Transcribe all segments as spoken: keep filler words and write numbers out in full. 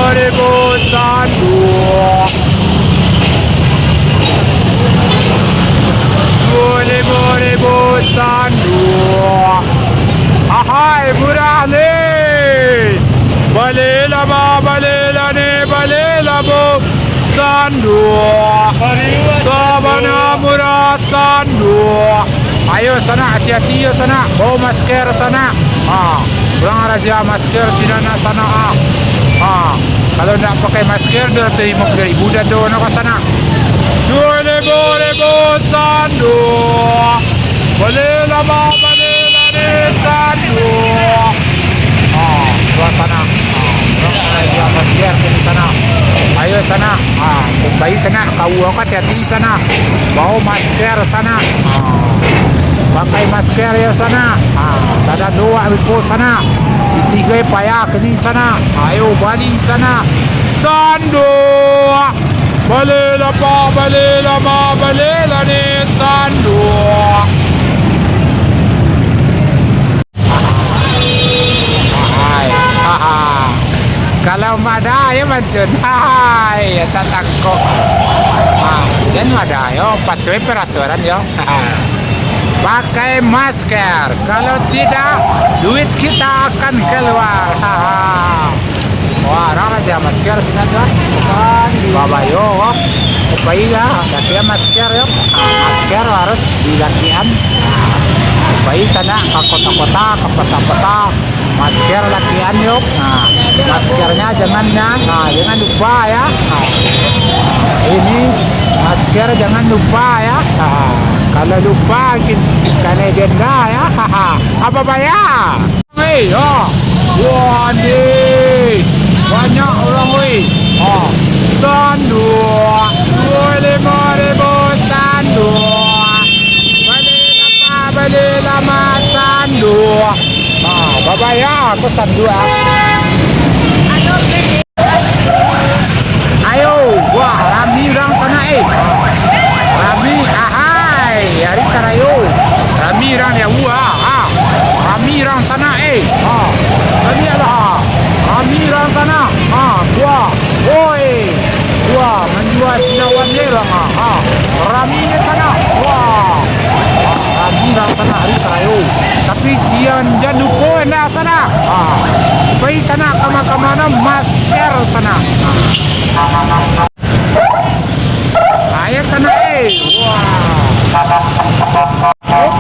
Ribu sanduak. Duo limo ribu sanduak. Ahai, murah ni. Balilah, ba, balilah ni, balilah, bu. Sanduak. Sabana murah sanduak. Ayo sanak, hati-hati yo sanak. Bao masker sanak. Ha, urang razia masker sinan sanak, ah. Ha, kalau ndak pakai masker, duo ratuih limo puluah ribu dado nak ka sanak. Duo limo ribu sanduak. Balilah, ba, balilah ni sanduak. Ha, duo sanak. Ha, urang pakai masker di sanak. Ayo sanak. Ha, pai sanak. Kaua ko hati-hati sanak. Bao masker sanak. Ha, pakai masker yo sanak. Ha, tadado wak biko sanak. Pitih gai payah kini sanak. Ayo bali sanak. Sanduak. Balilah, ba, balilah, ba, balilah ni sanduak. Hai. Kalau mada yo mantun. Hai, tatangkok. Ha, jan mada yo, patuhi peraturan yo. Pakai masker. Kalau tidak, duit kita akan keluar. Haha. Wah, urang razia masker sinan tu. Babayo, wah. Pai lah, pakai masker yo. Masker harus dilakian. Pai sanak ka kota-kota, ka pasa-pasa. Masker lakian yo. Nah, maskernya jangan ya. Nah, jangan lupa ya. Nah, ini masker jangan lupa ya. Nah, kalau lupa, kin-, kanai denda ya. Apa bayar? Hei, ha. Wah, ni. Banyak urang, weh. Ha. Sanduak. Duo limo ribu sanduak. Balilah, ba, balilah, ba, sanduak. Ha, babaya ko sanduak. Ayo, wah, rami urang sanak, eh. Rami, ahai, ari karayo. Rami urang di awak, ha. Rami urang sanak, eh. Ha. Rami alah, ha. Rami urang sanak. Ha, wah. Oi. Wah, manjua sinawan ni urang, ha. Ha. Rami ni sanak. Wah. Ha, rami urang sanak, ari karayo. Tapi jan, jan lupo ndak sanak. Ha. Pai sanak kama-kama no masker sanak. Ha. Ayo sanak, eh. Wah.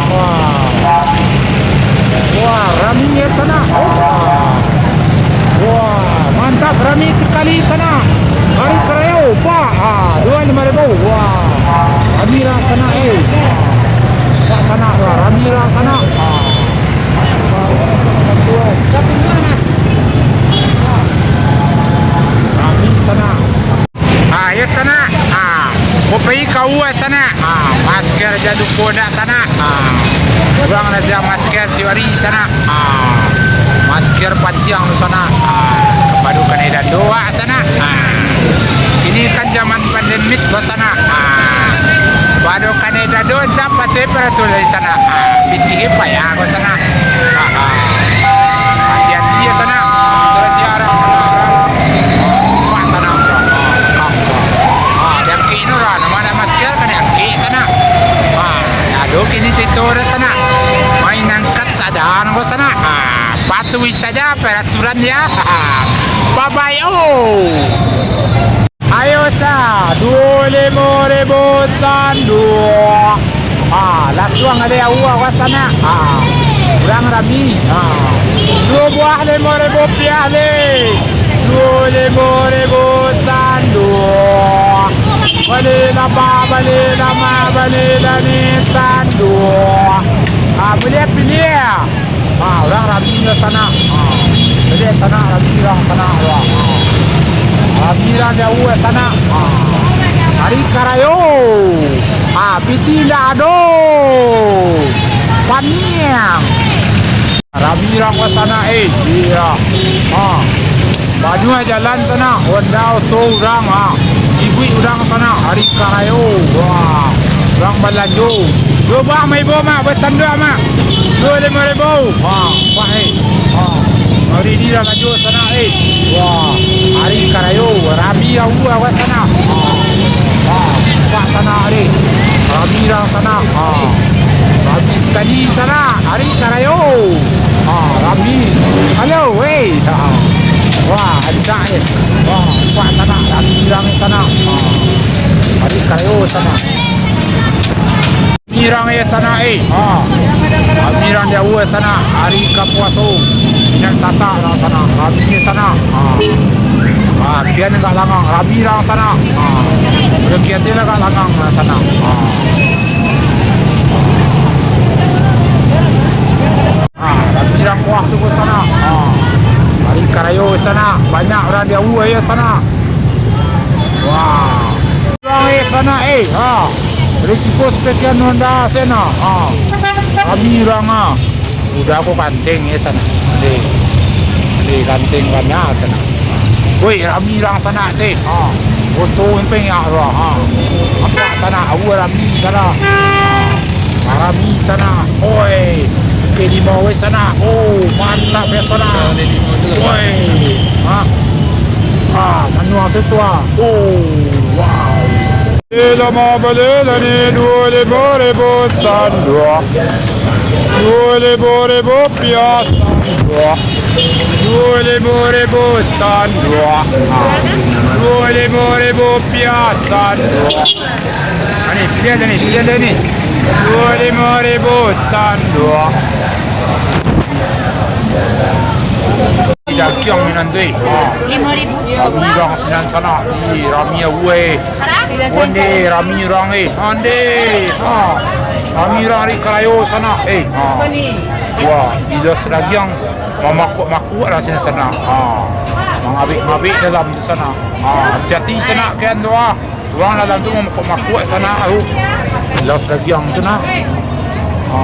Wah. Wah, rami ya sanak. Wah. Wah, mantap, rami sakali sanak. Ari karayo, Pak. Ha, duo limo ribu. Wah. Rami lah sanak, eh. Pak sanak, wah, rami lah sanak. Ha. Rami sanak. Ha, yo sanak. Ha, ko pai kaua sanak. Ha, masker jan lupo ndak sanak. Ha, urang razia masker tiok ari sanak. Ha, masker pantiang tu sanak. Ha, kapado kanai dado wak sanak. Ha, ini kan zaman pandemik ko sanak. Ha, kapado kanai dado, jan patuhi paraturan sanak. Ha, pitih payah ko sanak. Ha, ha. Hati-hati ya sanak. Sudah siarang sanak. Pak sanak. Ha, ha. Ha, diangkik no lah. Nama nak masker kan diangkik sanak. Ha, ado kini cerita dah sanak. Main angkat saja nang sanak. Ha, patuhi saja peraturan ya. Ha, bye bye. Oh. Ayo sa, duo limo ribu sanduak. Ha, lasuang ade awak ka sanak. Ha, urang rami. Ha, duo buah limo ribu piah le. Duo limo ribu sanduak. Bali lama, bali lama, bali lani sanduak. Ha, piliah, piliah. Ha, urang rami lah sanak. Ha, jadi sanak rami urang sanak tu. Ha. Rami urang jauah sanak. Ha. Ari karayo. Ha, pitih indak ado. Paniang. Rami urang ka sanak, eh. Iyo. Ha. Banuah jalan sanak, Honda oto urang, ha. Sibuik urang sanak, ari karayo. Wah, urang balanjo. Duo buah ma ibo, Mak, basanduak, Mak. Duo limo ribu. Wah, wah, eh. Ha. Ari di lah lanjo sanak, eh. Wah, ari karayo. Iyo, awua sanak. Ha. Ha. Pak sanak deh. Rami urang sanak. Ha. Rami sakali sanak. Ari karayo. Ha. Rami. Halo, weh. Ha. Wah, ancak eh. Wah, pak sanak. Rami urang sanak. Ha. Ari karayo sanak. Rami urang eh sanak eh. Ha. Rami urang di awua sanak. Ari ka puaso. Indak sasak lah sanak. Rami eh sanak. Ha. Ha, kian agak langang. Rami urang sanak. Ha. Udah kian dia agak langang lah sanak. Ha. Ha, rami urang kuah tu sanak. Ha. Ari karayo sanak. Banyak urang di awua eh sanak. Wah. Urang eh sanak eh. Ha. Risiko sapekian Honda sanak. Ha. Rami urang ah. Udah ko ganteng eh sanak. Deh. Deh ganteng bana sanak. Woi, rami urang sanak teh. Ha. Foto empeng ya Allah. Ha. Apa sanak? Awua rami sanak. Ha. Rami sanak. Oi. Oke, lima weh sanak. Oh, mantap ya sanak. Woi. Ha. Ha, manuang setua. Oh, wow. Lama balik lah ni, dua lima ribu sandua. Dua lima ribu piah sandua. Dua lima ribu sandua. Ha. Dua lima ribu piah sandua. Ha, ni, pilihan dia ni, pilihan dia ni. Dua lima ribu sandua. Dagiang ni nanti. Ha. Lima ribu. Rami urang sinan sanak. Ih, rami awua eh. Onde, rami urang eh. Ande. Ha. Rami urang ari karayo sanak. Eh. Ha. Wah, ilos dagiang. Mamakuak-makuak lah sinan sanak. Ha. Mangabek-ngabek dalam tu sanak. Ha. Hati-hati sanak kian tu ah. Urang dalam tu mamakuak-makuak sanak tu. Ilos dagiang tu nah. Ha.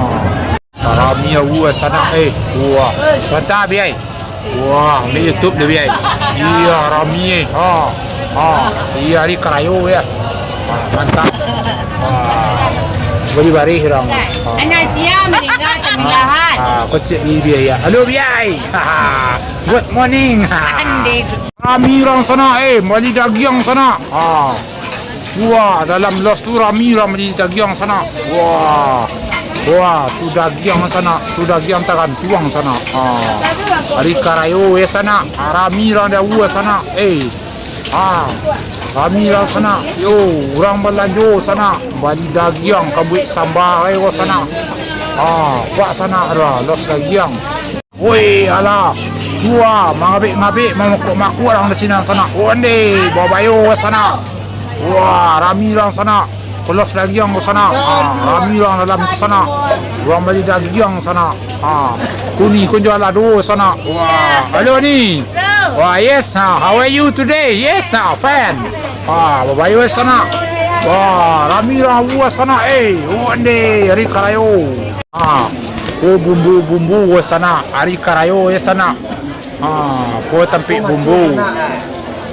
Rami awua sanak eh. Wah. Sabanta biai. Wah, ambil YouTube deh biai. Iya, rami eh. Ha. Ha. Iya, ari karayo ya. Ha, mantap. Ha. Bari barih urang. Ha. Anak sia meninggal, ha, terpindahan. Ha, kocek ni biai ya. Halo biai. Ha. Good morning. Ha. Ande. Rami urang sanak eh, bali dagiang sanak. Ha. Wah, dalam los tu rami urang bali dagiang sanak. Wah. Wah, tu dagiang sanak, tu dagiang tagantuang sanak. Ha. Ari karayo eh sanak, ha, rami urang di awua sanak. Eh. Ha. Rami urang sanak. Yo, urang balanjo sanak, bali dagiang ka buek samba eh ko sanak. Ha, kuak sanak lah, los dagiang. Woi, alah. Dua, mangabek-ngabek, mamakuak-makuak urang di sinan sanak. Onde, babayo sanak. Wah, rami urang sanak. Kolos dagiang ko sanak. Ha, rami urang dalam tu sanak. Urang bali dagiang sanak. Ha, kuni kunjual lado sanak. Wah, halo ni. Wah, yes, ha, how are you today? Yes, ha, fine. Ha, babayo sanak. Wah, rami urang awua sanak. Eh, onde, ari karayo. Ha, ko bumbu-bumbu ko sanak, ari karayo eh sanak. Ha, ko tampek bumbu.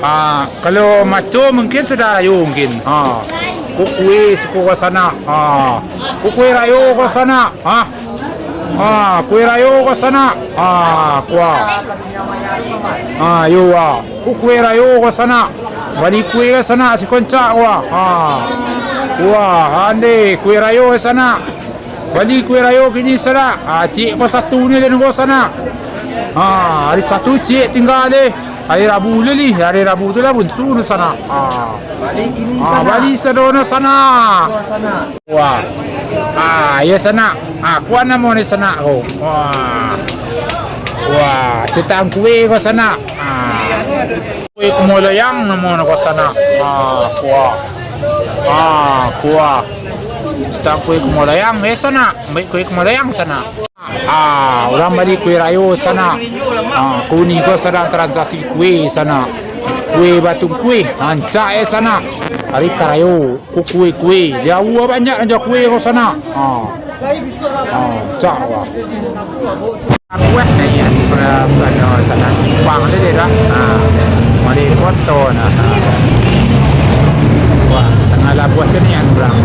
Ha, kalau maco mungkin sudah rayo mungkin. Ha, ko kue siko ko sanak. Ha, ko kue rayo ko sanak. Ha. Ha, kue rayo ko sanak. Ha, kuah. Ha, yo, wah. Ko kue rayo ko sanak. Bali kue ko sanak, siko ancak, wah. Ha. Wah, ande, kue rayo ko sanak. Bali kue rayo kini sanak. Ha, ciek ko satu ni den ko sanak. Ha, ari satu ciek tingga deh. Ari Rabu dulu lih. Ari Rabu tu lah bunsu tu sanak. Ha. Bali kini sanak. Ha, bali sadono sanak. Wah. Ah, iyo sanak. Ah, kuan namo ni sanak ko. Wah. Wah, citang kue ko sanak. Ah. Kue kumaloyang namo ko sanak. Ah, kuah. Ah, kuah. Citang kue kumaloyang, eh, sanak. Ambiak kue kumaloyang sanak. Ah, urang bali kue rayo sanak. Ah, kuni ko sadang transaksi kue sanak. Kue batungkue, rancak eh sanak. Ari karayo. Ko kue-kue, di awak banyak nan jual kue ko sanak. Ha. Ha, cak wah. Kuat dah ni, pernah, pernah sanak simpang tadi dah. Ha. Mari foto nah. Ha. Wah, tangah labuah sini yang kurang.